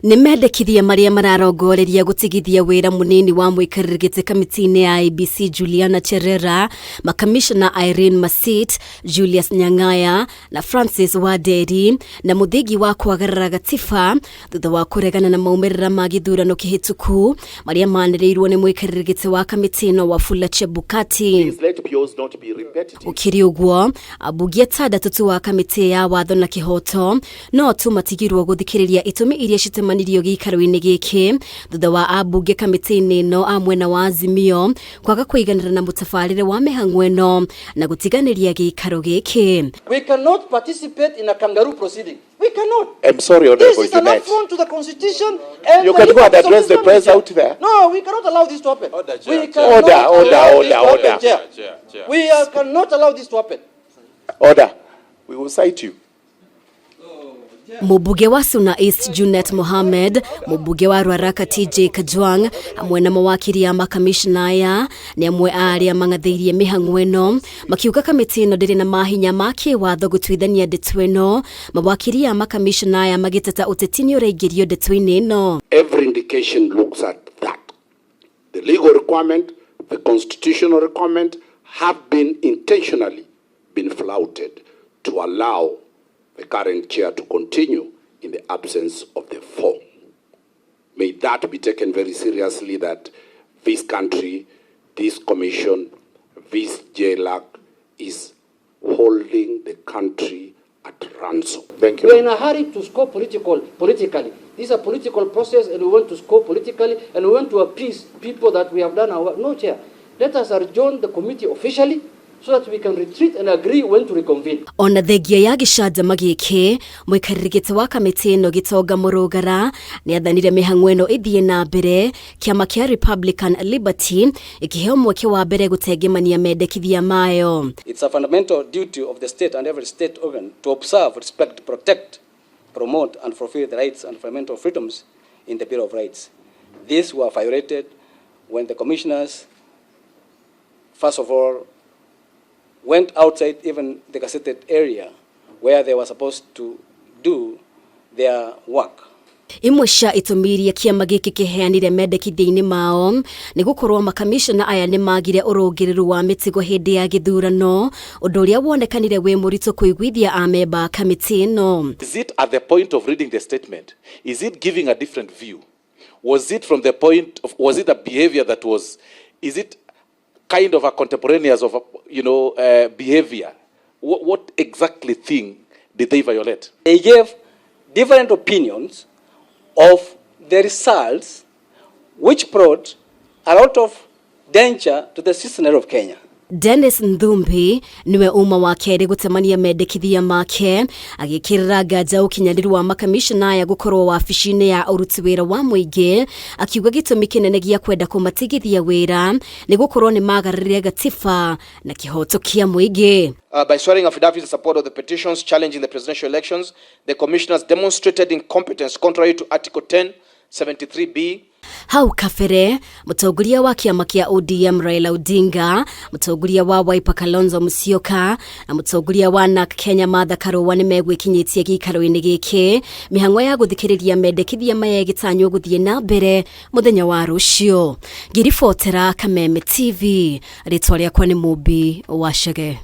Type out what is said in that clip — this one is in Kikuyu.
Nĩ mendekithia marĩa mararongoreria gũtigithia wĩra mũnini wa mũikarĩri gĩtĩ kamĩtĩ-inĩ ya IEBC Juliana Cherera, makamishna Irene Masit, Julius Nyang'aya na Francis Wanderi na mũthingi wa kwagarara gatiba thutha wa kũregana na maumĩrĩra ma gĩthurano kĩhĩtũku marĩa manĩrĩirwo nĩ mũikarĩri gĩtĩ wa kamĩtĩ ĩno Wafula Chebukati. Please let POs not be repetitive. Gũkĩrĩ ũguo, ambunge atandatũ tu a kamĩtĩ ya watho na kĩhooto no tu matigirwo gũthikĩrĩria itũmi iria citemanirio gĩikaro-inĩ gĩkĩ thutha wa ambunge kamĩtĩ-inĩ ĩno a mwena wa Azimio kwaga kũiganĩra na mũtabarĩre wa mĩhang'o ĩno na gũtiganĩria gĩikaro gĩkĩ. We cannot participate in a kangaroo proceeding. We cannot. I'm sorry, This Honorable is an Junet. affront to the Constitution and You the can go and liberties of address the this press country. out there. No, we cannot allow this to happen. Order, Chair. We cannot Order, order, allow this order, to happen, order. Chair. Chair, Chair. We cannot allow this to happen. Order. We will cite you. Mũmbunge wa Suna East Junet Mohamed, mũmbunge wa Ruaraka TJ Kajwang hamwe na mawakiri a makamishna aya nĩ amwe a arĩa mang'athĩirie mĩhang'o ĩno makiuga kamĩtĩ ĩno ndĩrĩ na mahinya ma kĩwatho gũtuithania ndeto ĩno. Mawakiri a makamishna aya magĩteta ũteti nĩ ũraingĩrio ndeto-inĩ ĩno. Every indication looks at that. The legal requirement, the constitutional requirement have been intentionally been flouted to allow the current chair to continue in the absence of the four. May that be taken very seriously, that this country, this commission, this JLAC is holding the country at ransom. Thank We are you. in a hurry to score politically. This is a political process and we want to score politically and we want to appease people that we have done our work. No, Chair. Let us adjourn the committee officially so that we can retreat and agree when to reconvene. Ona thengia ya gĩcanjama gĩkĩ, mũikarĩri gĩtĩ wa kamĩtĩ ĩno Gĩtonga Mũrũngara nĩ athanire mĩhang'o ĩno ĩthiĩ na mbere, kĩama kĩa Republican Liberty ĩkĩheo mweke wa mbere gũtengemania mendekithia mayo. It's a fundamental duty of the state and every state organ to observe, respect, protect, promote, and fulfill the rights and fundamental freedoms in the Bill of Rights. These were violated when the commissioners, first of all, went outside even the gazetted area where they were supposed to do their work. Imwe cia itũmi iria kĩama gĩkĩ kĩheanire mendekithia-inĩ mao nĩ gũkorwo makamishna aya nĩ magire ũrũngĩrĩru wa mĩtigo hĩndĩ ya gĩthurano, ũndũ ũrĩa wonekanire wĩ mũritũ kũiguithia amemba a kamĩtĩ ĩno. Is it at the point of reading the statement? Is it giving a different view? Was it from the point of, was it a behavior that was, is it kind of a contemporaneous of, behavior? What exactly thing did they violate? They gave different opinions of the results, which brought a lot of danger to the citizenry of Kenya. Dennis Nthumbi niwe uma wa kerĩ gũtemania mendekithia make agĩkĩrĩra nganja ũkinyanĩru wa makamishna aya gũkorwo wabici-inĩ ya ũruti wĩra wa mũingĩ, akiuga gĩtũmi kĩnene gĩa kwenda kũmatigithia wĩra nĩ gũkorwo nĩ magarũrire gatiba na kĩhoto kĩa mũingĩ. By swearing affidavits in support of the petitions challenging the presidential elections, the commissioners demonstrated incompetence contrary to Article 1073B. Hau kabere mũtongoria wa kĩama kĩa ODM Raila Odinga, mũtongoria wa Wiper Kalonzo Musyoka na mũtongoria wa NARC Kenya Martha Karua nĩ megwĩkinyĩtie gĩikaro-inĩ gĩkĩ mĩhang'o ya gũthikĩrĩria mendekithia maya ĩgĩtanywo gũthiĩ na mbere mũthenya wa rũciũ. Ngĩribotera Kameme TV, rĩtwa rĩakwa nĩ Mũmbi wa Chege.